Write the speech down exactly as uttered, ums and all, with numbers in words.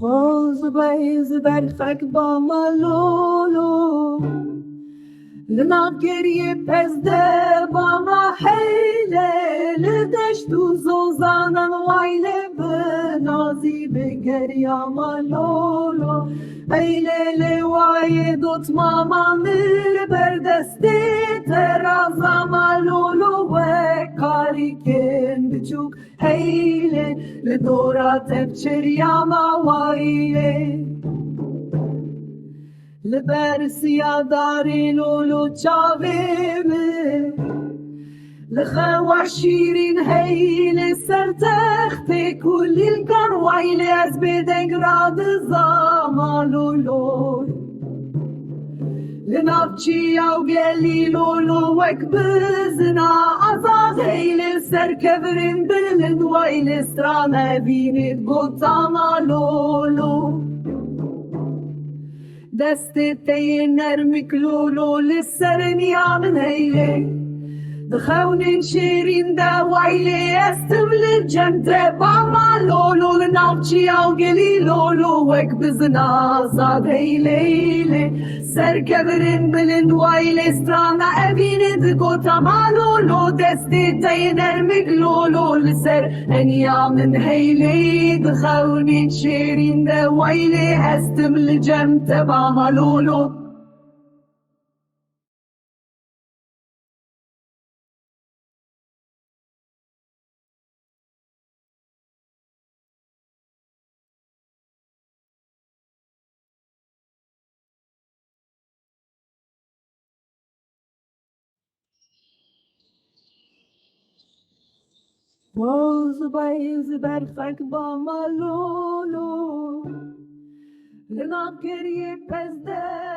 Xwez bey ji berxek ba me lolo, li nav geriyê pez de ba me heyle, li deşt û zozanan wayle bi nazî bi geriya me lolo. Eylê lê wayê dotma ma min li ber destê te raza ma lolo, wek karîkên biçûk heyle li dora tevçeriya ma wayle. Li ber siya darê lolo çavê min, li xewa şîrîn heyle ser textê ku lîlkan wayle ez bêdeng radizama lolo. Li nav çiya û gelî lolo wek bizina azad heyle ser kevirên bilind wayle strana evînê gotama lolo. Destê te yê nermik lolo li ser niya min heyle. Di xewnên şêrîn de waylê ez tim li cem te ba ma lolo, li nav çiya û gelî lolo wek bizina azad heyle heyle. Ser kevirên bilind waylê strana evînê di gota ma lolo, destê te yê nermik lolo li ser eniya min heylê. Di xewnên şêrîn de waylê ez tim li cem te ba ma lolo. Boz bayız berxek ba ma lolo, li nav geriyê pez de.